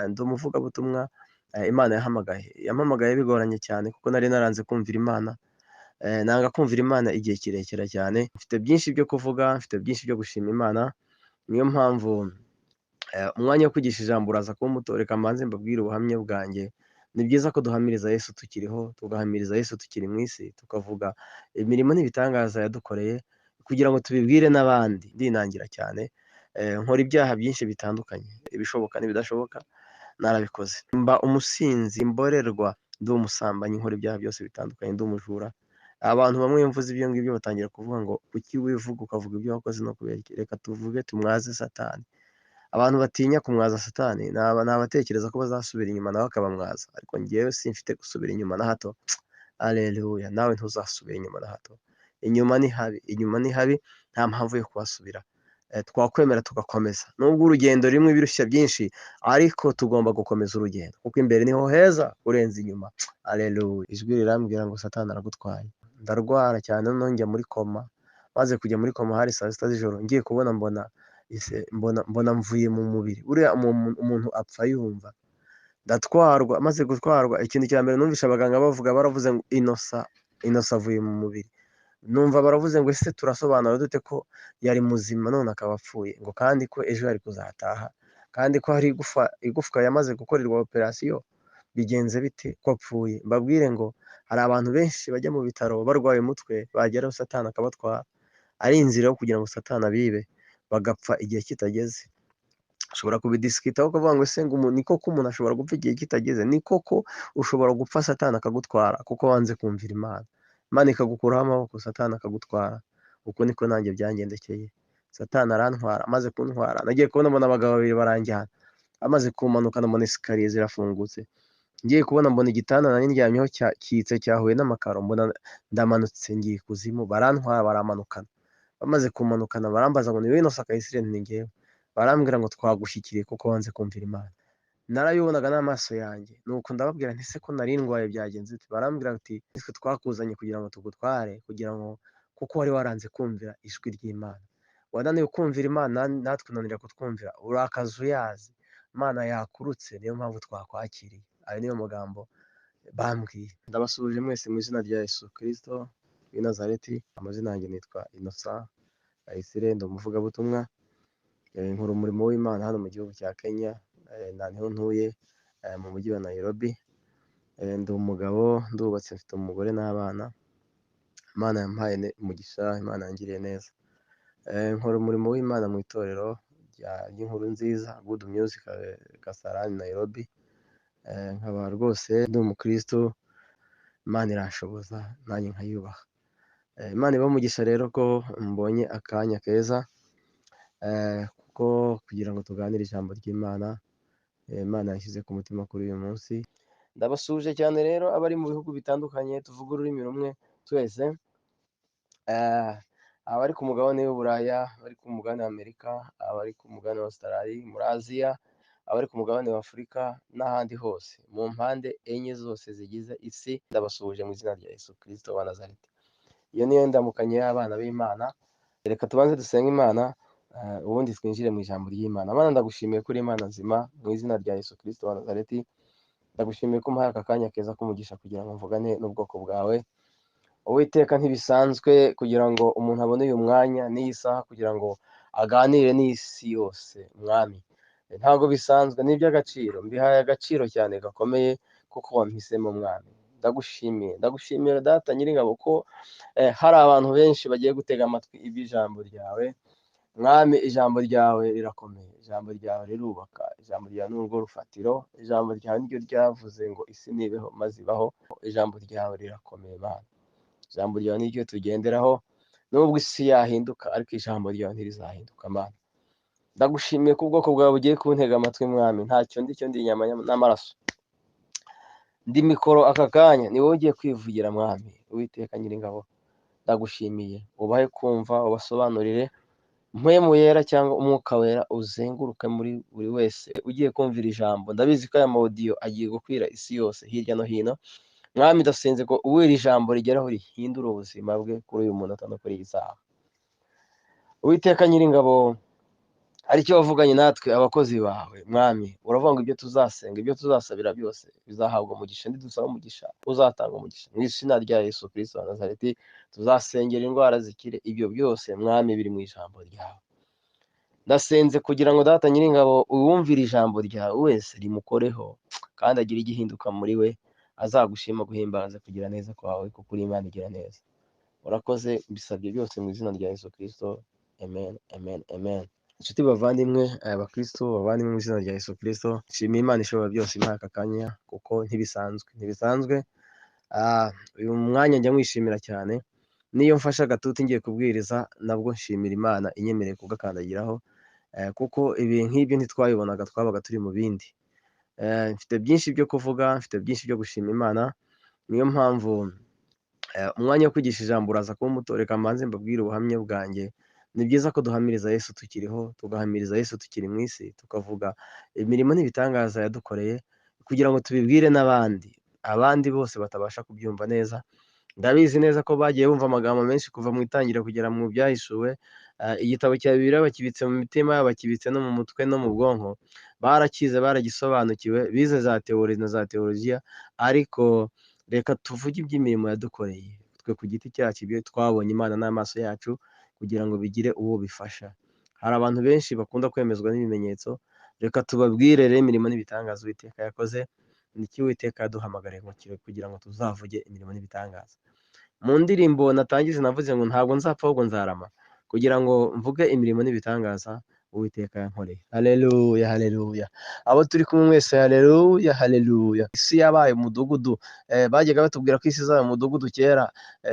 Ndi umuvugabutumwa Imana yahamagaye. Yampamagaye bigoranye cyane kuko nari naranze kumvira Imana, nanga kumvira Imana igihe kirekire cyane. Mfite byinshi byo kuvuga, mfite byinshi byo gushima Imana, niyo mpamvu umwanya wo kwigisha ijambo uraza kuba muto. Reka mbanze mbabwire ubuhamya bwanjye. Ni byiza ko duhamiriza Yesu tukiriho, tugahamiriza Yesu tukiri mu isi, tukavuga imirimo n'ibitangaza yadukoreye kugira ngo tubibwire n'abandi. Ndinangira cyane, nkora ibyaha byinshi bitandukanye, ibishoboka n'ibidashoboka narabikoze. Mba umusinzi, mborerwa, ndi umusambanyi, nkora ibyaha byose bitandukanye, ndi umujura. Abantu bamwe iyo mvuze ibyo ngibyo batangira kuvuga ngo kuki wivuga ukavuga ibyo wakoze no kubera iki? Reka tuvuge tumwaze Satani. Abantu batinya kumwaza Satani ni abatekereza ko bazasubira inyuma nawe akabamwaza, ariko njyewe simfite gusubira inyuma na hato. Aleluya, nawe ntuzasubira inyuma na hato. Inyuma ni habi, inyuma ni habi, nta mpamvu yo kuhasubira. Twakwemera tugakomeza, nubwo urugendo ririmo ibirushya byinshi, ariko tugomba gukomeza urugendo kuko imbere niho heza urenze inyuma. Aleluya. Ijwi rirambwira ngo Satani aragutwaye. Ndarwara cyane, noneho njya muri koma. Maze kujya muri koma hari saa 6 z'ijoro, ngiye kubona mbona ise, mbona mvuye mu mubiri. Buriya umuntu apfa yumva. Ndatwarwa, maze gutwarwa, ikintu cya mbere numvishe abaganga bavuga, baravuze ngo Innocent avuye mu mubiri. Numva baravuze ngo ese turasobanura dute ko yari muzima none akaba apfuye, ngo kandi ko ejo yari kuzataha, kandi ko hari igufwa yamaze gukorerwa operasiyo, bigenze bite ko apfuye? Mbabwire ngo hari abantu benshi bajya mu bitaro barwaye umutwe, bageraho Satani akabatwara, ari inzira yo kugira ngo Satani abibe, bagapfa igihe kitageze. Ushobora kubidisikitaho ukavuga ngo ese ngo ni koko umuntu ashobora gupfa igihe kitageze? Ni koko ushobora gupfa Satani akagutwara kuko wanze kumvira Imana. Imana ikagukuraho amaboko, Satani akagutwara. Uko niko nanjye byangendekeye. Satani arantwara, amaze kuntwara nagiye kubona mbona abagabo babiri baranjyana, amaze kumanuka mbona esikariye zirafungutse, ngiye kubona mbona igitanda nari ndyamyeho cyitse cyahuye n'amakaro, mbona ndamanutse ngiye ikuzimu, barantwara baramanukana. Bamaze kumanukana barambaza ngo ni wowe Innocent Kayisire? Ni njyewe. Barambwira ngo twagushyikiriye kuko wanze kumvira Imana. Narabibonaga n'amaso yanjye, nuko ndababwira nti ese ko nari ndwaye byagenze bite? Barambwira bati twe twakuzanye kugira ngo tugutware, kugira ngo kuko wari waranze kumvira ijwi ry'Imana. Wananiwe kumvira Imana, natwe unanira kutwumvira, urakaza uyazi, Imana yakurutse, niyo mpamvu twakwakiriye. Ayo niyo magambo bambwiye. Ndabasuhuje mwese mu izina rya Yesu Kristo w'i Nazareti. Amazina yanjye nitwa Innocent Kayisire, ndi umuvugabutumwa. Nkora umurimo w'Imana hano mu gihugu cya Kenya, niho ntuye, mu mujyi wa Nairobi. Ndi umugabo, ndubatse, mfite umugore n'abana. Imana yampaye umugisha, Imana yangiriye neza. Nkora umurimo w'Imana mu itorero ry'inkuru nziza Good Music Kasarani Nairobi. Nkaba rwose ndi umukristo, Imana irashoboza nanjye nkayubaha. Imana ibahe umugisha rero ko mbonye akanya keza, kuko kugira ngo tuganire ijambo ry'Imana, Imana yashyize ku mutima kuri uyu munsi. Ndabasuhuje cyane rero abari mu bihugu bitandukanye tuvuga ururimi rumwe twese, abari ku mugabane w'Uburaya, abari ku mugabane wa Amerika, abari ku mugabane wa Australia, muri Aziya, abari ku mugabane wa Afurika n'ahandi hose mu mpande enye zose zigize isi, ndabasuhuje mu izina rya Yesu Kristo wa Nazareti. Iyo niyo ndamukanyo y'abana b'Imana. Reka tubanze dusenge Imana, ubundi twinjire mu ijambo ry'Imana. Mana, ndagushimiye kuri Imana nzima mu izina rya Yesu Kristo wa Nazareti. Ndagushimiye ko umpaye aka kanya keza k'umugisha kugira ngo mvugane n'ubwoko bwawe. Uwiteka, ntibisanzwe kugira ngo umuntu abone uyu mwanya n'iyi saha kugira ngo aganire n'isi yose, Mwami. Ntabwo bisanzwe, ni iby'agaciro, mbihaye agaciro cyane gakomeye kuko wampisemo, Mwami. Ndagushimiye, ndagushimira Data Nyiringabo ko hari abantu benshi bagiye gutega amatwi iby'ijambo ryawe. Mwami, ijambo ryawe rirakomeye, ijambo ryawe rirubaka, ijambo ryawe ni urwo rufatiro, ijambo ryawe niryo ryavuze ngo isi nibeho maze ibaho. Ijambo ryawe rirakomeye Mana, ijambo ryawe niryo tugenderaho, nubwo isi yahinduka ariko ijambo ryawe ntirizahinduka Mana. Ndagushimiye ko ubwoko bwawe bugiye kuntega amatwi Mwami, ntacyo ndi cyo, ndi inyama n'amaraso, ndi mikoro aka kanya, ni wowe ugiye kwivugira Mwami. Uwiteka Nyiringabo, ndagushimiye, ubahe kumva, ubasobanurire, mpwemu yera cyangwa umwuka wera uzenguruke muri buri wese ugiye kumvira ijambo. Ndabizi ko aya maudiyo agiye gukwira isi yose hirya no hino. Mwami, ndasenze ko uwira ijambo rigeraho rihindura ubuzima bwe kuri uyu munota no kuri iyi saha. Uwiteka Nyiringabo, Hari icyo wavuganye natwe abakozi bawe, Mwami. Uravuga ngo ibyo tuzasenga, ibyo tuzasabira byose bizahabwa umugisha, nidusaba umugisha uzatanga umugisha. Mu izina rya Yesu Kristo wa Nazareti, tuzasengera indwara zikire. Ibyo byose, Mwami, biri mu ijambo ryawe. Ndasenze kugira ngo Data Nyiringabo uwumvire ijambo ryawe wese rimukoreho, kandi agire igihinduka muri we, azagushima guhimbaza kugira neza kwawe, kuko uri Imana igira neza. Urakoze, mbisabye byose mu izina rya Yesu Kristo, amen, amen, amen. Inshuti bavandimwe, abakristo bavandimwe, mu izina rya Yesu Kristo, nshimiye Imana ishobora byose impaye aka kanya, kuko ntibisanzwe, ntibisanzwe. Uyu mwanya njya mwishimira cyane. Niyo mfashe agatuti ngiye kubwiriza, nabwo nshimira Imana inyemereye kugakandagiraho, kuko ibi nk'ibyo ntitwabibonaga, twabaga turi mu bindi. Mfite byinshi byo kuvuga, mfite byinshi byo gushima Imana. Niyo mpamvu umwanya wo kwigisha ijambo uraza kuba muto. Reka mbanze mbabwire ubuhamya bwanjye. Ni byiza ko duhamiriza Yesu tukiriho, tugahamiriza Yesu tukiri mu isi, tukavuga imirimo n'ibitangaza yadukoreye, kugira ngo tubibwire n'abandi, abandi bose batabasha kubyumva neza. Ndabizi neza ko bagiye bumva amagambo menshi kuva mu itangiriro kugera mu byahishuwe. Igitabo cya Bibiliya bakibitse mu mitima, bakibitse no mu mutwe no mu bwonko, barakize, baragisobanukiwe, bize za théorie na za teolojiya. Ariko reka tuvuge iby'imirimo yadukoreye twe ku giti cyacu, ibyo twabonye Imana n'amaso yacu, kugira ngo bigire uwo bifasha. Hari abantu benshi bakunda kwemezwa n'ibimenyetso. Reka tubabwire rero imirimo n'ibitangaza Uwiteka yakoze. Niki Uwiteka yaduhamagariye ngo kugira ngo tuzavuge imirimo n'ibitangaza. Mu ndirimbo natangije navuze ngo ntabwo nzapfa ahubwo nzarama, kugira ngo mvuge imirimo n'ibitangaza Uwiteka yankoreye. Haleluya, haleluya. Abo turi kumwe mwese, haleluya, haleluya. Isi yabaye umudugudu. Bajyaga batubwira ko isi izabaye umudugudu kera,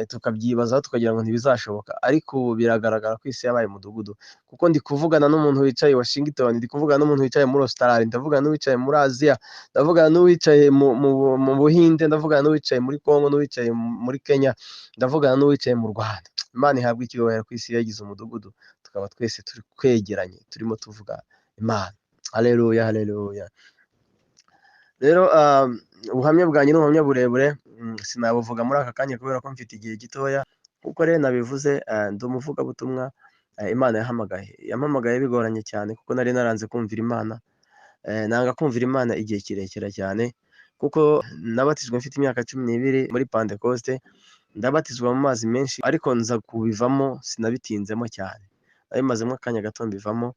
tukabyibazaho tukagira ngo ntibizashoboka, ariko ubu biragaragara ko isi yabaye umudugudu, kuko ndi kuvugana n'umuntu wicaye Washington, ndi kuvugana n'umuntu wicaye muri Australia, ndavugana n'uwicaye muri Aziya, ndavugana n'uwicaye mu Buhinde, ndavugana n'uwicaye muri Congo, n'uwicaye muri Kenya, ndavugana n'uwicaye mu Rwanda. Imana ihabwa icyubahiro ku isi yagize umudugudu, tukaba twese turi kwegeranye, turimo tuvuga Imana. Haleluya, haleluya. Rero ubuhamya bwanjye ni ubuhamya burebure, sinabuvuga muri aka kanya kubera ko mfite igihe gitoya. Kuko rero nabivuze, ndi umuvugabutumwa Imana yahamagaye. Yampamagaye bigoranye cyane, kuko nari naranze kumvira Imana. Nanga kumvira Imana igihe kirekire cyane, kuko nabatijwe mfite imyaka 12 muri Pentecoste, ndabatizwa mu mazi menshi, ariko nza kubivamo, sinabitinzemo cyane, nabimazemo akanya gato mbivamo.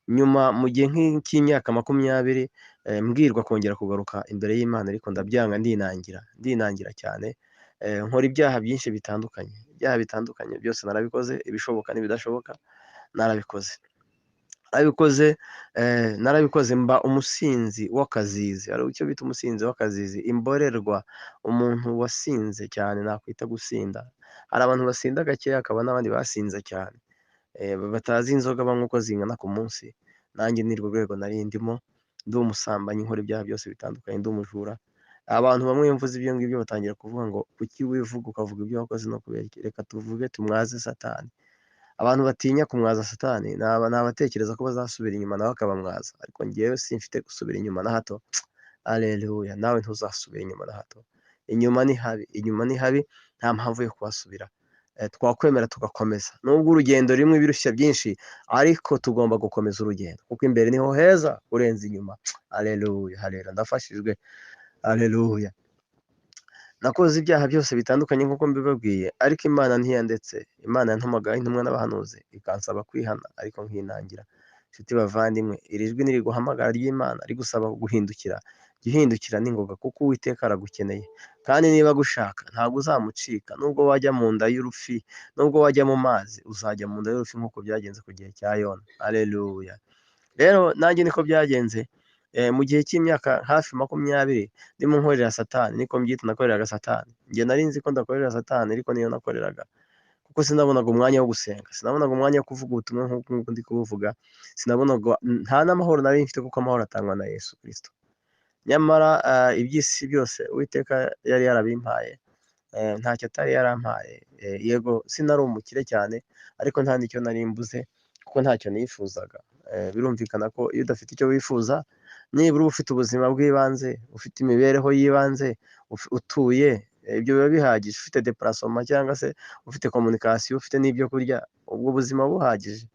Nyuma mu gihe nk'imyaka 20, mbwirwa kongera kugaruka imbere y'Imana, ariko ndabyanga, ndinangira, ndinangira cyane. Nkora ibyaha byinshi bitandukanye, ibyaha bitandukanye byose narabikoze, ibishoboka n'ibidashoboka narabikoze, narabikoze, narabikoze. Mba umusinzi w'akazizi. Hari icyo bita umusinzi w'akazizi, imborerwa, umuntu wasinze cyane, nakwita gusinda. Hari abantu basinda gakeya, hakaba n'abandi basinze cyane, batazi inzoga banywa uko zingana ku munsi. Nanjye ni rwo rwego nari ndimo. Ndi umusambanyi, nkora ibyaha byose bitandukanye, ndi umujura. Abantu bamwe iyo mvuze ibyo ngibyo batangira kuvuga ngo kuki wivuga ukavuga ibyo wakoze no kubera iki? Reka tuvuge tumwaze Satani. Abantu batinya kumwaza Satani ni abatekereza ko bazasubira inyuma nawe akabamwaza, ariko njyewe simfite gusubira inyuma na hato. Aleluya. Nawe ntuzasubira inyuma na hato. Inyuma ni habi, inyuma ni habi, nta mpamvu yo kuhasubira. Twakwemera tugakomeza, nubwo urugendo rimwe birushya byinshi, ariko tugomba gukomeza urugendo, kuko imbere niho heza urenze inyuma. Aleluya, haleluya. Ndafashijwe, aleluya. Nakoze ibyaha byose bitandukanye nk'uko mbibabwiye, ariko Imana ntiyandetse. Imana yantumagaho intumwa n'abahanuzi, ikansaba kwihana, ariko nkinangira. Inshuti bavandimwe, iri jwi niriguhamagara ry'Imana rigusaba guhindukira, jya uhindukira n'ingoga, kuko Uwiteka aragukeneye. Kandi niba agushaka ntabwo uzamucika. Nubwo wajya mu nda y'urufi, nubwo wajya mu mazi, uzajya mu nda y'urufi nk'uko byagenze ku gihe cya Yona. Aleluya. Rero nanjye niko byagenze. Mu gihe cy'imyaka hafi 20 ndimo nkorera Satani, niko mbyita, nakoreraga Satani. Njye nari nzi ko ndakorera Satani, ariko niyo nakoreraga, kuko sinabonaga umwanya wo gusenga, sinabonaga umwanya wo kuvuga ubutumwa nk'uko nguko ndi kubuvuga, sinabonaga, nta n'amahoro nari mfite, kuko amahoro atangwa na Yesu Kristo. Nyamara iby'isi byose Uwiteka yari yarabimpaye, ntacyo atari yarampaye. Yego sinari umukire cyane, ariko nta n'icyo nari mbuze, kuko ntacyo nifuzaga. Birumvikana ko iyo udafite icyo wifuza, nibura uba ufite ubuzima bw'ibanze, ufite imibereho y'ibanze, utuye, ibyo biba bihagije. Ufite déplacement cyangwa se ufite communication, ufite n'ibyo kurya, ubwo buzima buhagije.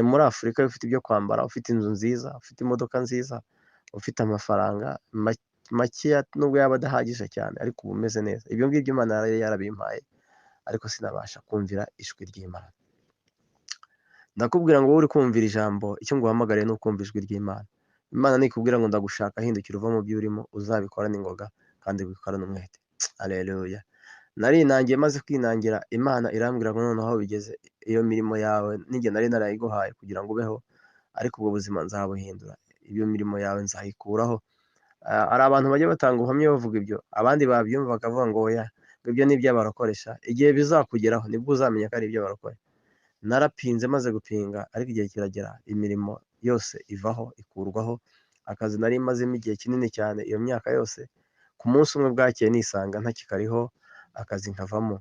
Muri Afurika iyo ufite ibyo kwambara, ufite inzu nziza, ufite imodoka nziza, ufite amafaranga makeya nubwo yaba adahagije cyane, ariko uba umeze neza. Ibyo ngibyo Imana yari yarabimpaye, ariko sinabasha kumvira ijwi ry'Imana. Ndakubwira ngo wowe uri kumvira ijambo, icyo nguhamagariye ni ukumva ijwi ry'Imana. Imana nikubwira ngo ndagushaka, hindukira uva mu byo urimo, uzabikorane ingoga kandi ubikorane umwete. Haleluya. Narinangiye, maze kwinangira, Imana irambwira ngo noneho aho bigeze, iyo mirimo yawe nijye nari narayiguhaye kugira ngo ubeho, ariko ubwo buzima nzabuhindura, iyo mirimo yawe nzayikuraho. Hari abantu bajya batanga ubuhamya bavuga ibyo, abandi babyumva bakavuga ngo oya, ngo ibyo ni iby'abarokoresha. Igihe bizakugeraho nibwo uzamenya ko ari iby'abarokore. Narapinze, maze gupinga, ariko igihe kiragera imirimo yose ivaho, ikurwaho. Akazi nari mazemo igihe kinini cyane, iyo myaka yose, ku munsi umwe bwakeye nisanga ntakikariho, akazi nkavamo.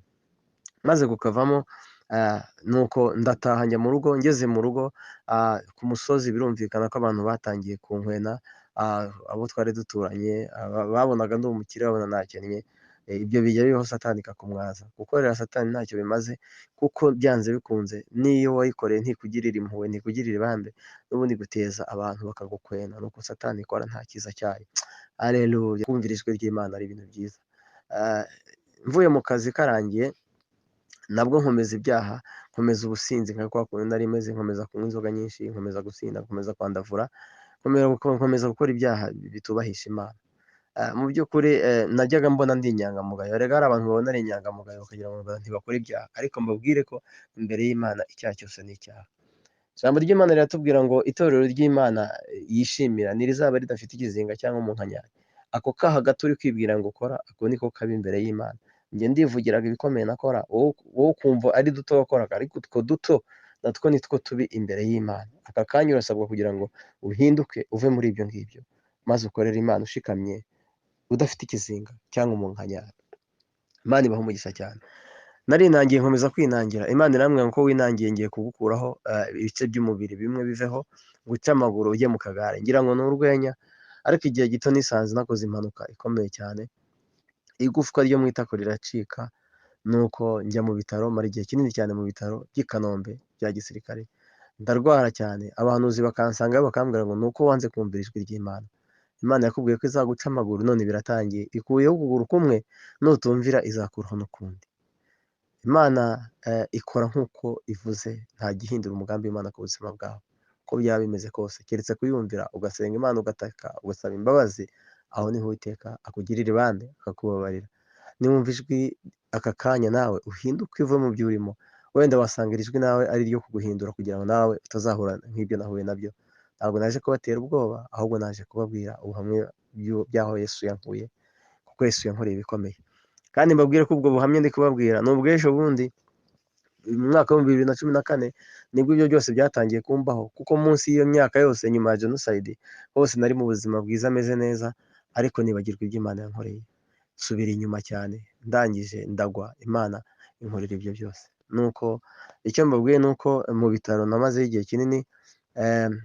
Maze kukavamo, nuko ndataha njya mu rugo. Ngeze mu rugo, ku musozi, birumvikana ko abantu batangiye kunkwena, abo twari duturanye babonaga ndi umukire, babona nakennye. Ibyo bijya bibaho, Satani ikakumwaza. Gukorera Satani ntacyo bimaze, kuko byanze bikunze n'iyo wayikoreye ntikugirira impuhwe, ntikugirira ibambe, n'ubundi guteza abantu bakagukwena. Nuko Satani ikora, nta cyiza cyayo. Haleluya. Kumvira ijwi ry'Imana ari ibintu byiza. Mvuye mu kazi karangiye, nabwo nkomeza ibyaha, nkomeza ubusinzi nka kwa kundi nari meze, nkomeza kunywa inzoga nyinshi, nkomeza gusinda, nkomeza kwandavura, nkomeza gukora ibyaha bitubahisha Imana. Mu by'ukuri najyaga mbona ndi inyangamugayo. Erega hari abantu babona ari inyangamugayo bakagira ngo ntibakora ibyaha, ariko mbabwire ko imbere y'Imana icyaha cyose ni icyaha. Ijambo ry'Imana riratubwira ngo itorero ry'Imana yishimira ntirizaba ridafite ikizinga cyangwa umunkanyari. Ako kaha gato uri kwibwira ngo ukora, ako niko kabi imbere y'Imana. Njye ndivugiraga ibikomeye nakora, wowe ukumva ari duto wakoraga, ariko utwo duto natwo nitwo tubi imbere y'Imana. Aka kanya urasabwa kugira ngo uhinduke uve muri ibyo ngibyo, maze ukorere Imana ushikamye, udafite ikizinga cyangwa umunkanyari. Imana ibaha umugisha cyane. Narinangiye, nkomeza kwinangira, Imana irambwira ngo ko winangiye ngiye kugukuraho ibice by'umubiri bimwe biveho, guca amaguru ujye mu kagare. Ngira ngo ni urwenya, ariko igihe gito nisanze nakoze impanuka ikomeye cyane, igufwa ryo mu itako riracika, nuko njya mu bitaro, mara igihe kinini cyane mu bitaro by'i Kanombe bya gisirikare, ndarwara cyane, abahanuzi bakansangayo bakambwira ngo ni uko wanze kumvira ijwi ry'Imana. Imana yakubwiye ko izaguca amaguru, none biratangiye, ikuyeho ukuguru kumwe, nutumvira izakuraho n'ukundi. Imana ikora nk'uko ivuze, nta gihindura umugambi w'Imana ku buzima bwawe uko byaba bimeze kose, keretse kuyumvira, ugasenga Imana, ugataka, ugasaba imbabazi. Aho niho Uwiteka akugirira ibambe akakubabarira. Niwumva ijwi aka kanya nawe uhinduke uve mu byo urimo, wenda wasanga iri jwi nawe ari iryo kuguhindura kugira ngo nawe utazahura nk'ibyo nahuye nabyo. Ntabwo naje kubatera ubwoba, ahubwo naje kubabwira ubuhamya by'aho Yesu yankuye, kuko Yesu yankoreye ibikomeye. Kandi mbabwire ko ubwo buhamya ndi kubabwira ni ubw'ejo bundi, mu mwaka wa 2014 nibwo ibyo byose byatangiye kumbaho, kuko munsi y'iyo myaka yose nyuma ya jenoside hose nari mu buzima bwiza, ameze neza, ariko nibagirwa ibyo Imana yankoreye, nsubira inyuma cyane, ndangije ndagwa, Imana inkorera ibyo byose. Nuko icyo mbabwiye ni uko mu bitaro namazeyo igihe kinini.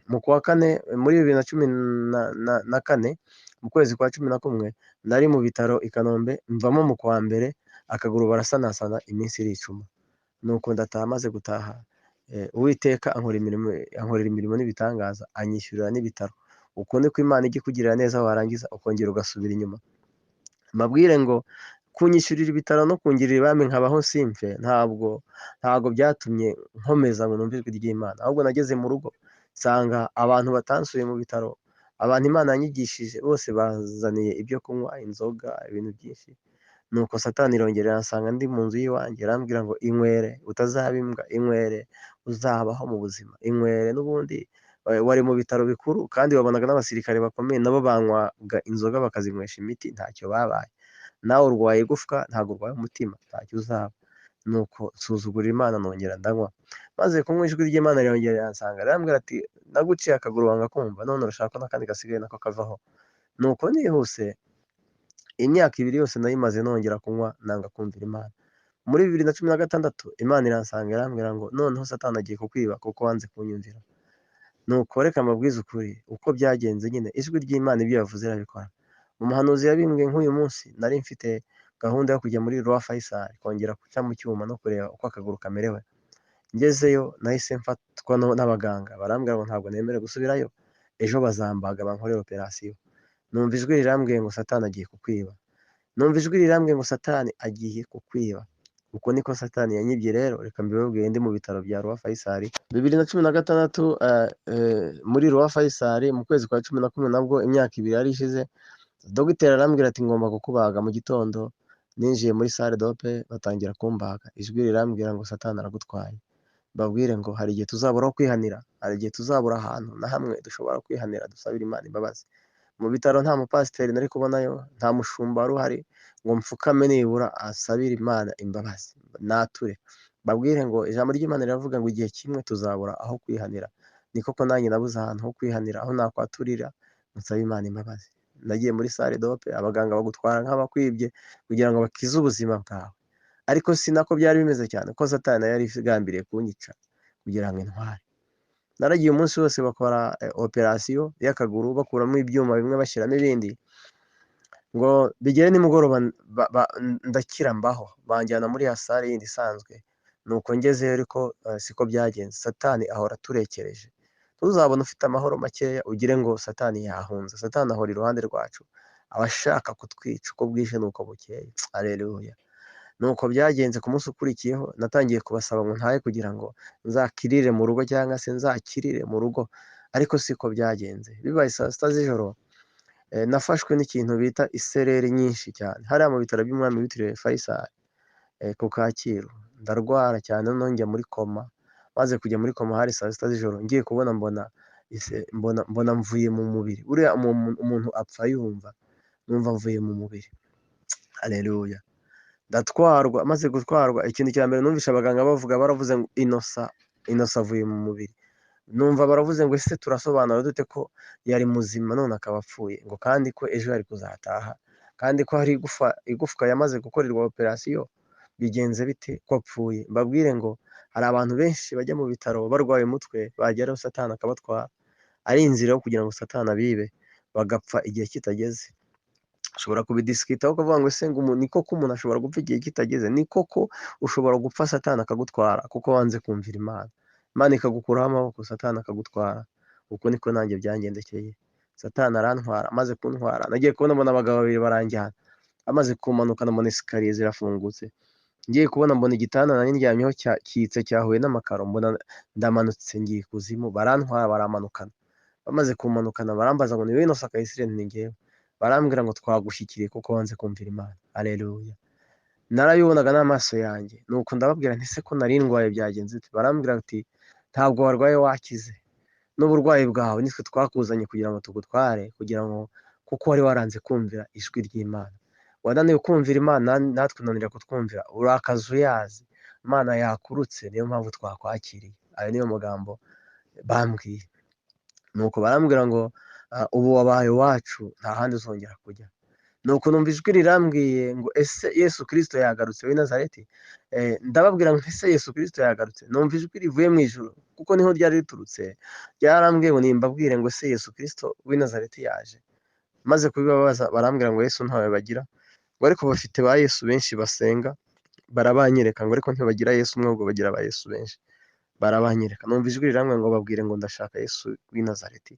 Mu kwa kane muri 2014, mu kwezi kwa 11 nari mu bitaro i Kanombe, mvamo mu kwa mbere, akaguru barasanasana, iminsi iricuma, nuko ndataha. Maze gutaha, Uwiteka ankorera imirimo n'ibitangaza, anyishyurira n'ibitaro. Uko niko Imana ijya ikugirira neza, warangiza ukongera ugasubira inyuma. Mbabwire ngo kunyishyurira ibitaro no kungirira ibambe nkabaho simfe, ntabwo byatumye nkomeza ngo numve ijwi ry'Imana, ahubwo nageze mu rugo nsanga abantu batansuye mu bitaro, abantu Imana yanyigishije bose bazaniye ibyo kunywa, inzoga, ibintu byinshi. Nuko Satani irongera iransanga ndi mu nzu y'iwanjye, irambwira ngo inywere utazaba imbwa, inywere uzabaho mu buzima, inywere n'ubundi wari mu bitaro bikuru kandi wabonaga n'abasirikare bakomeye nabo banywaga inzoga bakazinywesha imiti, ntacyo babaye. Nawe urwaye igufwa, ntabwo urwaye umutima, ntacyo uzaba. Nuko nsuzugurira Imana, nongera ndanywa. Maze kunywa, ijwi ry'Imana rirongera riransanga, rirambwira ati naguciye akaguru wanga kumva, none urashaka ko n'akandi gasigaye nako kavaho. Nuko nihuse, imyaka 2 yose nayimaze nongera kunywa, nanga kumvira Imana. Muri 2016 Imana iransanga irambwira ngo noneho Satani agiye kukwiba kuko wanze kunyumvira. Nuko reka mbabwize ukuri uko byagenze nyine, ijwi ry'Imana ibyo yavuze irabikora. Umuhanuzi yabimbwiye nk'uyu munsi, nari mfite gahunda yo kujya muri Roi Faisal kongera guca mu cyuma no kureba uko akaguru kamerewe. Ngezeyo nahise mfatwa n'abaganga, barambwira ngo ntabwo nemerewe gusubirayo, ejo bazambaga bankorere operasiyo. Numva ijwi rirambwiye ngo Satani agiye kukwiba. Numva ijwi rirambwiye ngo Satani agiye kukwiba. Uko niko Satani yanyibye rero, reka mbibabwire ndi mu bitaro bya Roi Faisal. 2016 muri Roi Faisal mu kwezi kwa 11, nabwo imyaka 2 yari ishize, dogiteri arambwira ati ngomba kukubaga. Mu gitondo ninjiye muri salle d'op batangira kumbaga, ijwi rirambwira ngo Satani aragutwaye. Mbabwire ngo hari igihe tuzabura aho kwihanira, hari igihe tuzabura ahantu na hamwe dushobora kwihanira dusabira Imana imbabazi. Mu bitaro nta mupasiteri nari kubonayo, nta mushumba wari uhari ngo mfukame nibura asabire Imana imbabazi nature. Mbabwire ngo ijambo ry'Imana riravuga ngo igihe kimwe tuzabura aho kwihanira. Ni koko nanjye nabuze ahantu ho kwihanira, aho nakwaturira nsabe Imana imbabazi. Nagiye muri salle d'op, abaganga bagutwara nk'abakwibye kugira ngo bakize ubuzima bwawe, ariko si nako byari bimeze cyane, ko Satani yari igambiriye kunyica kugira ngo intware. Naragiye umunsi wose bakora operasiyo y'akaguru, bakuramo ibyuma bimwe bashyiramo ibindi, ngo bigere nimugoroba ndakira mbaho, banjyana muri ya salle yindi isanzwe. Nuko ngezeyo ariko siko byagenze. Satani ahora aturekereje. Ntuzabona ufite amahoro makeya ugire ngo Satani yahunze. Satani ahora iruhande rwacu, aba ashaka kutwica uko bwije n'uko bukeye. Haleluya. Nuko byagenze. Ku munsi ukurikiyeho natangiye kubasaba ngo ntahe kugira ngo nzakirire mu rugo cyangwa se nzakirire mu rugo, ariko siko byagenze. Bibaye saa 6 z'ijoro, nafashwe n'ikintu bita isereri nyinshi cyane hariya mu bitaro by'umwami witiriwe Faisal ku Kacyiru. Ndarwara cyane, noneho njya muri koma. Maze kujya muri koma hari saa 6 z'ijoro, ngiye kubona mbona mvuye mu mubiri. Buriya umuntu apfa yumva, numva mvuye mu mubiri. Haleluya. Ndatwarwa, maze gutwarwa ikintu cya mbere numvishe abaganga bavuga, baravuze ngo Innocent avuye mu mubiri. Numva baravuze ngo ese turasobanura dute ko yari muzima none akaba apfuye, ngo kandi ko ejo yari kuzataha, kandi ko hari igufwa yamaze gukorerwa operasiyo, bigenze bite ko apfuye? Mbabwire ngo hari abantu benshi bajya mu bitaro barwaye umutwe, bageraho Satani akabatwara, ari inzira yo kugira ngo Satani abibe, bagapfa igihe kitageze. Ushobora kubidisikitaho ukavuga ngo ese ngo ni koko umuntu ashobora gupfa igihe kitageze? Ni koko ushobora gupfa Satani akagutwara kuko wanze kumvira Imana. Imana ikagukuraho amaboko, Satani akagutwara. Uko niko nanjye byangendekeye. Satani arantwara, amaze kuntwara nagiye kubona mbona abagabo babiri baranjyana, amaze kumanuka mbona esikariye zirafungutse. Ngiye kubona mbona igitanda nari ndyamyeho cyitse cyahuye n'amakaro, mbona ndamanutse ngiye ikuzimu, barantwara baramanukana. Bamaze kumanukana barambaza ngo ni wowe Innocent Kayisire? Ni njyewe. Barambwira ngo twagushyikiriye kuko wanze kumvira Imana. Haleluya. Narabibonaga n'amaso yanjye. Nuko ndababwira nti ese ko nari ndwaye byagenze bite? Barambwira ati ntabwo warwaye wakize, n'uburwayi bwawe nitwe twakuzanye kugira ngo tugutware, kugira ngo kuko wari waranze kumvira ijwi ry'Imana. Wananiwe kumvira Imana, natwe unanira kutwumvira, urakaza uyazi. Imana yakurutse, niyo mpamvu twakwakiriye. Ayo niyo magambo bambwiye. Nuko barambwira ngo ubu wabaye iwacu, nta handi uzongera kujya. Nuko numva ijwi rirambwiye ngo ese Yesu Kristo yagarutse w'i Nazareti? Ndababwira ngo ese Yesu Kristo yagarutse? Numva ijwi rivuye mu ijuru, kuko niho ryari riturutse, ryarambwiye ngo nimbabwire ngo ese Yesu Kristo w'i Nazareti yaje? Maze kubibabaza barambwira ngo Yesu ntawe bagira, ngo ariko bafite ba Yesu benshi basenga, barabanyereka ngo ariko ntibagira Yesu umwe, ahubwo bagira ba Yesu benshi. Barabanyereka. Numva ijwi rirambwira ngo babwire ngo ndashaka Yesu w'i Nazareti,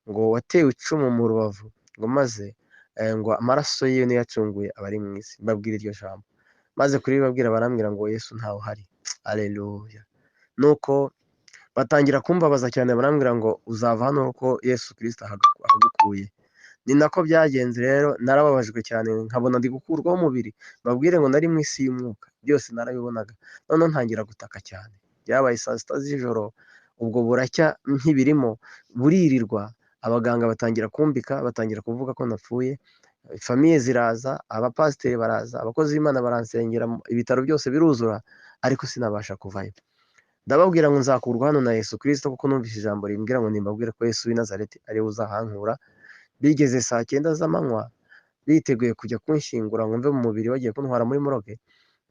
ngo watewe icumu mu rubavu, ngo maze ngo amaraso ye niyo yacunguye abari mu isi. Mbabwira iryo jambo. Maze kuribabwira barambwira ngo Yesu ntawe uhari. Haleluya. Nuko batangira kumbabaza cyane, barambwira ngo uzava hano kuko Yesu Kristo ahagukuye. Ni nako byagenze rero, narababajwe cyane nkabona ndi gukurwaho umubiri. Mbabwire ngo nari mu isi y'umwuka, byose narabibonaga. Noneho ntangira gutaka cyane. Byabaye saa 6 z'ijoro, ubwo buracya nkibirimo, buririrwa, abaganga batangira kumbika, batangira kuvuga ko napfuye. Famiye ziraza, abapasiteri baraza, abakozi b'Imana baransengera, ibitaro byose biruzura, ariko sinabasha kuvayo. Ndababwira ngo nzakurwa hano na Yesu Kristo, kuko numvise ijambo rimbwira ngo nimbabwire ko Yesu w'i Nazareti ari we uzahankura. Bigeze saa 9 z'amanywa, biteguye kujya kunshyingura ngo mve mu mubiri, bagiye kuntwara muri moroge,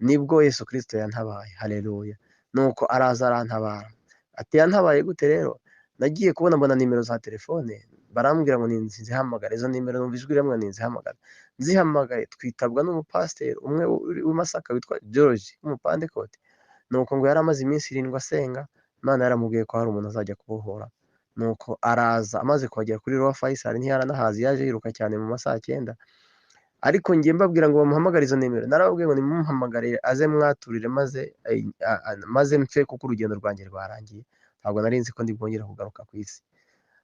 nibwo Yesu Kristo yantabaye. Haleluya. Nuko araza arantabara. Ati yantabaye gute rero? Nagiye kubona mbona nimero za telefone, barambwira ngo ninzihamagare. Izo nimero numva ijwi rimwe ninzihamagare. Nzihamagaye twitabwa n'umupasiteri umwe w'i Masaka witwa George w'umupantekote. Nuko ngo yari amaze iminsi 7 asenga, Imana yaramubwiye ko hari umuntu azajya kubohora. Nuko araza, amaze kuhagera kuri Roi Faisal ntiyaranahazi, yaje yiruka cyane mu masaha 9. Ariko ngiye mbabwira ngo bamuhamagare izo nimero, narababwiye ngo nimumuhamagare aze mwaturire maze mpfe, kuko urugendo rwanjye rwarangiye, ntabwo nari nzi ko ndi bwongere kugaruka ku isi.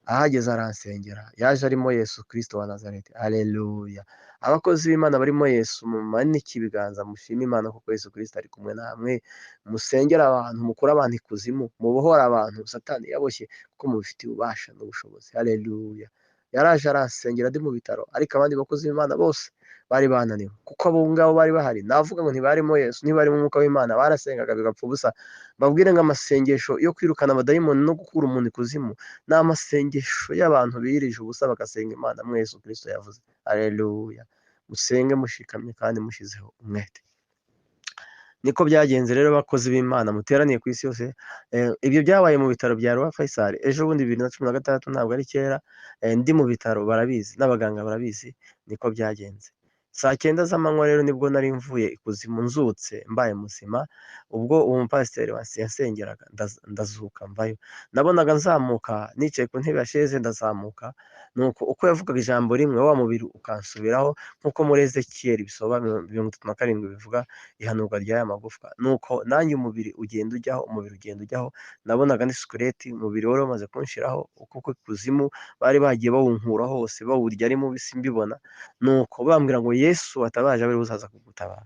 Ahageze aransengera, yaje arimo Yesu Kristo wa Nazareti. Haleluya! Abakozi b'Imana barimo Yesu, mumanike ibiganza mushime Imana kuko Yesu Kristo ari kumwe namwe. Musengere abantu, mukure abantu ikuzimu, mubohore abantu Satani yaboshye, kuko mubifitiye ububasha n'ubushobozi. Haleluya! Yaraje aransengera ndi mu bitaro, ariko abandi bakozi b'Imana bose bari bananiwe, kuko abo ngabo bari bahari, navuga ngo ntibarimo Yesu, ntibarimo umwuka w'Imana, barasengaga bigapfa ubusa. Mbabwire ngo amasengesho yo kwirukana abadayimoni no gukura umuntu ikuzimu ni amasengesho y'abantu birije ubusa bagasenga Imana mwe Yesu Kristo yavuze. Haleluya! Musenge mushikamye kandi mushizeho umwete. Niko byagenze rero, bakozi b'Imana muteraniye ku isi yose. Ibyo byabaye mu bitaro bya Roi Faisal ejo bundi 2016, ntabwo ari kera. Ndi mu bitaro barabizi, n'abaganga barabizi, niko byagenze. Saa 9 z'amanywa rero nibwo nari mvuye ikuzimu, nzutse mbaye muzima. Ubwo uwo mupasiteri yansengeraga, ndazuka mvayo. Nabonaga nzamuka nicaye ku ntebe ya sheze, ndazamuka. Nuko uko yavugaga ijambo rimwe, wa mubiri ukansubiraho, nk'uko muri Ezekiyeli bisobanura 37 bivuga ihanurwa ry'aya magufwa. Nuko nanjye umubiri ugenda ujyaho, umubiri ugenda ujyaho. Nabonaga ni squelette, umubiri wari wamaze kunshiraho, kuko ikuzimu bari bagiye bawunkura hose, bawurya ari mubisi mbibona. Nuko bambwira ngo Yesu watabaje abe uzaza kugutabara.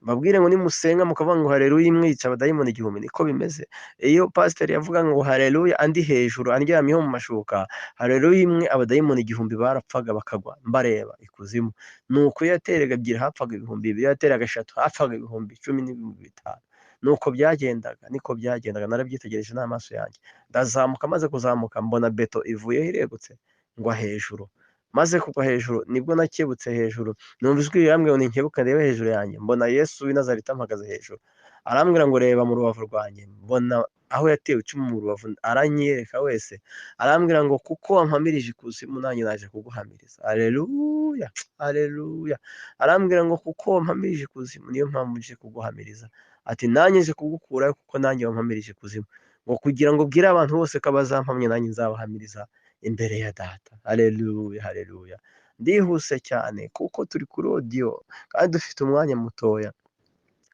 Mbabwire ngo nimusenga mukavuga ngo haleluya imwica abadayimoni 1000, niko bimeze. Iyo pasiteri yavuga ngo haleluya andi hejuru andyamyeho mu mashuka, haleluya imwe abadayimoni 1000 barapfaga bakagwa mbareba ikuzimu. Nuko iyo yateraga 2 hapfaga 2000, iyo yateraga 3 hapfaga 10,000 n'ibihumbi 5. Nuko byagendaga, niko byagendaga, narabyitegereje n'amaso yanjye. Ndazamuka, maze kuzamuka mbona beto ivuyeho iregutse ngwa hejuru. Maze kugwa hejuru nibwo nakebutse hejuru, numva ijwi rirambwira ngo ninkebuka ndebe hejuru yanjye, mbona Yesu w'i Nazareti ampagaze hejuru. Arambwira ngo reba mu rubavu rwanjye, mbona aho yatewe icumu mu rubavu, aranyereka wese. Arambwira ngo kuko wampamirije ikuzimu nanjye naje kuguhamiriza. Haleluya, haleluya. Arambwira ngo kuko wampamirije ikuzimu niyo mpamvu nje kuguhamiriza. Ati nanjye nje kugukurayo kuko nanjye wampamirije ikuzimu, ngo kugira ngo ubwire abantu bose ko abazampamya nanjye nzabahamiriza imbere ya data. Haleluya, haleluya. Ndihuse cyane kuko turi kuri audio kandi dufite umwanya mutoya.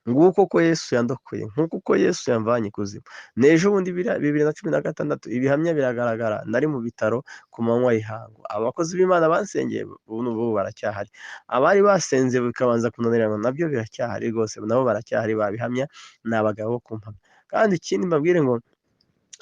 Nguko uko Yesu yandokoye, nkuko uko Yesu yamvanye ikuzimu. N'ejo bundi 2016 ibihamya biragaragara, nari mu bitaro ku manywa y'ihangu. Abakozi b'Imana bansengeye ubu n'ubu baracyahari, abari basenze bikabanza kunanirana nabyo biracyahari rwose, nabo baracyahari, babihamya, ni abagabo bo kumpamya. Kandi ikindi mbabwire ngo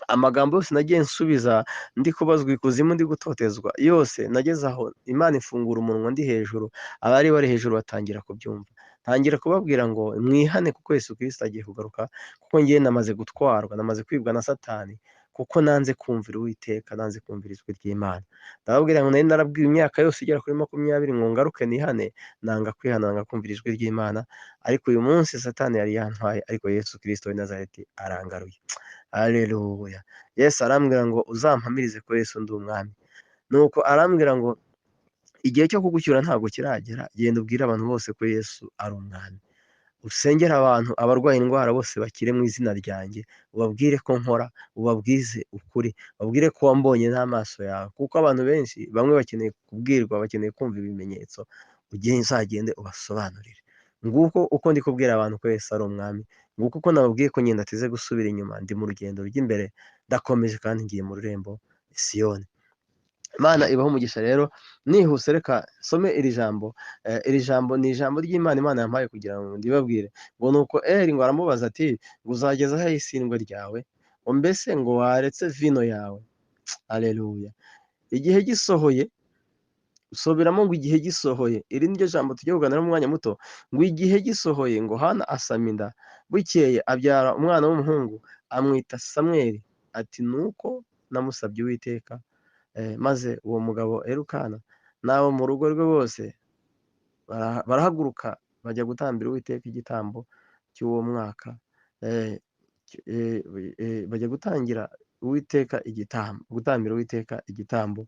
amagambo yose nagiye nsubiza ndi kubazwa ikuzimu, ndi gutotezwa, yose nageze aho Imana ifungura umunwa ndi hejuru, abari bari hejuru batangira kubyumva. Ntangira kubabwira ngo mwihane kuko Yesu Kristo agiye kugaruka, kuko ngiye namaze gutwarwa, namaze kwibwa na Satani, kuko nanze kumvira Uwiteka, nanze kumvira ijwi ry'Imana. Ndababwira ngo nari narabwiwe imyaka yose igera kuri 20 ngo ngaruke nihane, nanga kwihana, nanga kumvira ijwi ry'Imana. Ariko uyu munsi Satani yari yantwaye, ariko Yesu Kristo w'i Nazareti arangaruye. Haleluya. Yesu arambwira ngo uzampamirize ko Yesu ndi umwami. Nuko arambwira ngo igihe cyo kugucyura ntabwo kiragera, genda ubwire abantu bose ko Yesu ari umwami. Usengere abantu abarwaye indwara bose bakire mu izina ryanjye, ubabwire ko nkora, ubabwize ukuri, ubabwire ko wambonye n'amaso yawe, kuko abantu benshi bamwe bakeneye kubwirwa, bakeneye kumva ibimenyetso, uzagende ubasobanurire. Nguko uko ndi kubwira abantu ko Yesu ari umwami, nguko uko nababwiye ko ngenda ndateze gusubira inyuma, ndi mu rugendo rujya imbere, ndakomeje kandi ngiye mu rurembo Siyoni. Imana ibaho umugisha. Rero nihuse reka nsome iri jambo. Iri jambo ni ijambo ry'Imana Imana yampaye kugira ngo ndibabwire. Ngo nuko Eli ngo aramubaza ati ngo uzageza he isindwe ryawe, ngo mbese ngo waretse vino yawe. Haleluya. Igihe gisohoye, usubiramo ngo igihe gisohoye. Iri niryo jambo tugiye kuganiraho mu mwanya muto. Ngo igihe gisohoye ngo Hana asama inda, bukeye abyara umwana w'umuhungu, amwita Samweli, ati nuko namusabye Uwiteka. Maze uwo mugabo Elukana n'abo mu rugo rwe bose barahaguruka bajya gutambira Uwiteka igitambo cy'uwo mwaka. Bajya gutangira Uwiteka igitambo, gutambira Uwiteka igitambo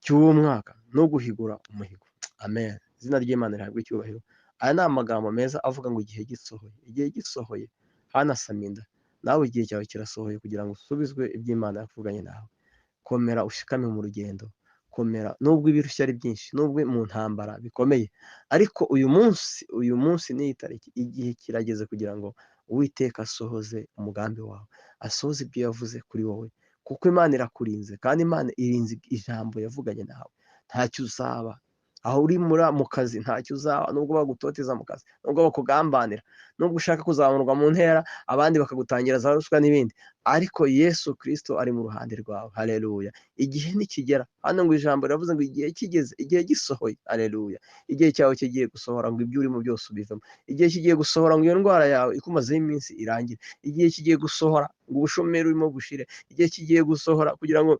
cy'uwo mwaka no guhigura umuhigo. Amen. Izina ry'Imana rihabwe icyubahiro. Aya ni amagambo meza avuga ngo igihe gisohoye. Igihe gisohoye Hana asama inda. Nawe igihe cyawe kirasohoye kugira ngo usubizwe iby'Imana yavuganye nawe. Komera ushikame mu rugendo, komera nubwo ibirushya ari byinshi, nubwo mu ntambara bikomeye, ariko uyu munsi n'iyi tariki, igihe kirageze kugira ngo Uwiteka asohoze umugambi wawe, asohoze ibyo yavuze kuri wowe, kuko Imana irakurinze, kandi Imana irinze ijambo yavuganye nawe. Ntacyo uzaba aho uri mu kazi, ntacyo uzaba nubwo bagutoteza mu kazi, nubwo bakugambanira, nubwo ushaka kuzamurwa mu ntera, abandi bakagutangira za ruswa n'ibindi, ariko Yesu Kristo ari mu ruhande rwawe. Haleluya! Igihe nikigera, hano ngo ijambo riravuze ngo igihe kigeze, igihe gisohoye. Haleluya! Igihe cyawe kigiye gusohora ngo ibyo urimo byose ubivemo. Igihe kigiye gusohora ngo iyo ndwara yawe ikumazeho iminsi irangire. Igihe kigiye gusohora ngo ubushomeri urimo bushire. Igihe kigiye gusohora kugira ngo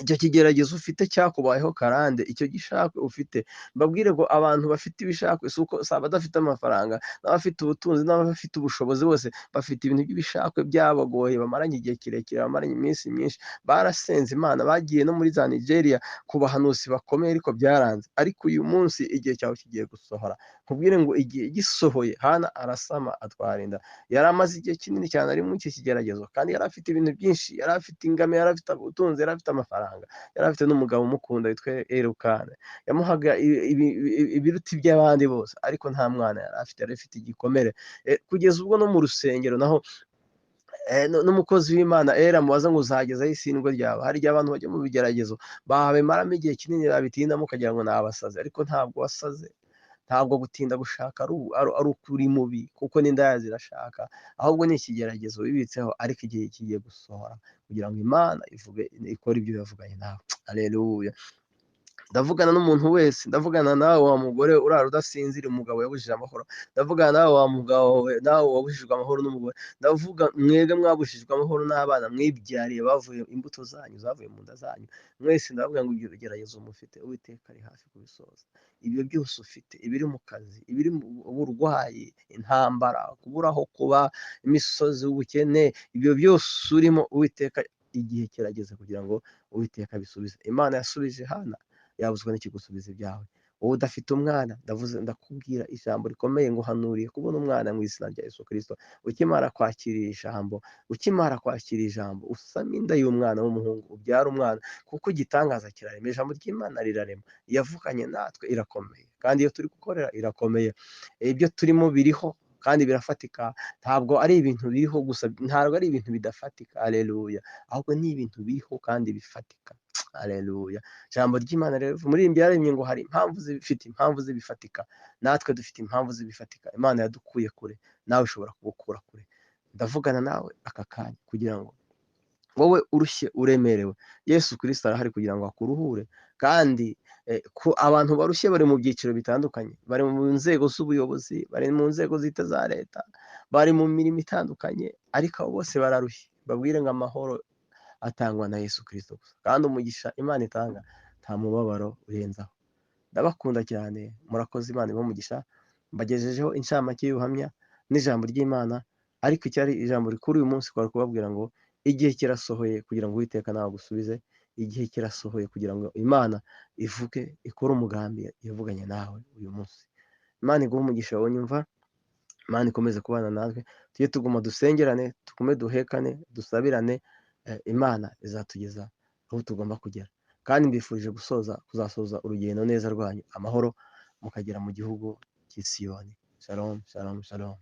icyo kigeragezo ufite cyakubayeho karande, icyo gishakwe ufite. Mbabwire ngo abantu bafite ibishakwe si uko si abadafite amafaranga, n'abafite ubutunzi, n'abafite ubushobozi bose bafite ibintu by'ibishakwe byabagoye, bamaranye igihe kirekire, bamaranye iminsi myinshi, barasenze Imana, bagiye no muri za Nigeria ku bahanuzi bakomeye, ariko byaranze. Ariko uyu munsi igihe cyawe kigiye gusohora. Nkubwire ngo igihe gisohoye, Hana arasama atwara inda. Yari amaze igihe kinini cyane ari muri icyo kigeragezo, kandi yari afite ibintu byinshi, yari afite ingamiya, yari afite ubutunzi, yari afite amafaranga, yari afite n'umugabo umukunda witwa Elukana, yamuhaga ibiruta iby'abandi bose, ariko nta mwana yari afite, yari afite igikomere. Kugeza ubwo no mu rusengero naho n'umukozi w'Imana Era amubaza ngo uzagezaho isindwe ryawe. Hari igihe abantu bajya mu bigeragezo babimaramo igihe kinini, babitindamo ukagira ngo ni abasazi, ariko ntabwo wasaze. Ntabwo gutinda gushaka ari ukuri mubi, kuko n'indaya zirashaka, ahubwo ni ikigeragezo wibitseho, ariko igihe kigiye gusohora kugira ngo Imana ivuge, ikore ibyo yavuganye nawe. Haleluya! Ndavugana n'umuntu wese, ndavugana nawe wa mugore urara udasinzira, umugabo yabujije amahoro, ndavugana nawe wa mugabo we, nawe wabujijwe amahoro n'umugore, ndavuga mwebwe mwabujijwe amahoro n'abana mwibyariye bavuye imbuto zanyu zavuye mu nda zanyu, mwese ndavuga ngo ibyo bigeragezo mufite Uwiteka ari hafi kubisoza. Ibyo byose ufite, ibiri mu kazi, ibiri mu burwayi, intambara, kubura aho kuba, imisozi, ubukene, ibyo byose urimo Uwiteka igihe kirageze kugira ngo Uwiteka abisubize. Imana yasubije Hana, yabuzwa n'ikigusubiza ibyawe. Wowe udafite umwana, ndavuze, ndakubwira ijambo rikomeye, nguhanuriye kubona umwana mu izina rya Yesu Kristo. Ukimara kwakira ijambo, ukimara kwakira ijambo, usame inda y'umwana w'umuhungu, ubyara umwana, kuko igitangaza kirarema. Ijambo ry'Imana rirarema, yavuganye natwe irakomeye, kandi iyo turi gukorera irakomeye. Ibyo turimo biriho kandi birafatika, ntabwo ari ibintu biriho gusa, ntabwo ari ibintu bidafatika. Haleluya! Ahubwo ni ibintu biriho kandi bifatika. Haleluya! Ijambo ry'Imana rero muri iyi yaremye ngo hari impamvu zifite impamvu zibifatika, natwe dufite impamvu zibifatika. Imana yadukuye kure, nawe ushobora kugukura kure. Ndavugana nawe aka kanya kugira ngo wowe urushye uremerewe, Yesu Kristo arahari kugira ngo akuruhure. Kandi ku abantu barushye bari mu byiciro bitandukanye, bari mu nzego z'ubuyobozi, bari mu nzego zita za leta, bari mu mirimo itandukanye, ariko abo bose bararushye. Babwire ngo amahoro atangwa na Yesu Kristo gusa, kandi umugisha Imana itanga nta mubabaro urenzaho. Ndabakunda cyane, murakoze. Imana ibahe umugisha. Mbagejejeho inshamake y'ubuhamya n'ijambo ry'Imana, ariko icyari ijambo rikuru uyu munsi kwari kubabwira ngo igihe kirasohoye kugira ngo Uwiteka nawe agusubize. Igihe kirasohoye kugira ngo Imana ivuge, ikore umugambi yavuganye nawe uyu munsi. Imana iguhe umugisha wowe unyumva, Imana ikomeze kubana natwe, tujye tuguma dusengerane, tugume duhekane, dusabirane, Imana izatugeza aho tugomba kugera. Kandi mbifurije kuzasoza urugendo neza rwanyu amahoro, mukagera mu gihugu cy'i Siyoni. Shalom, shalom, shalom.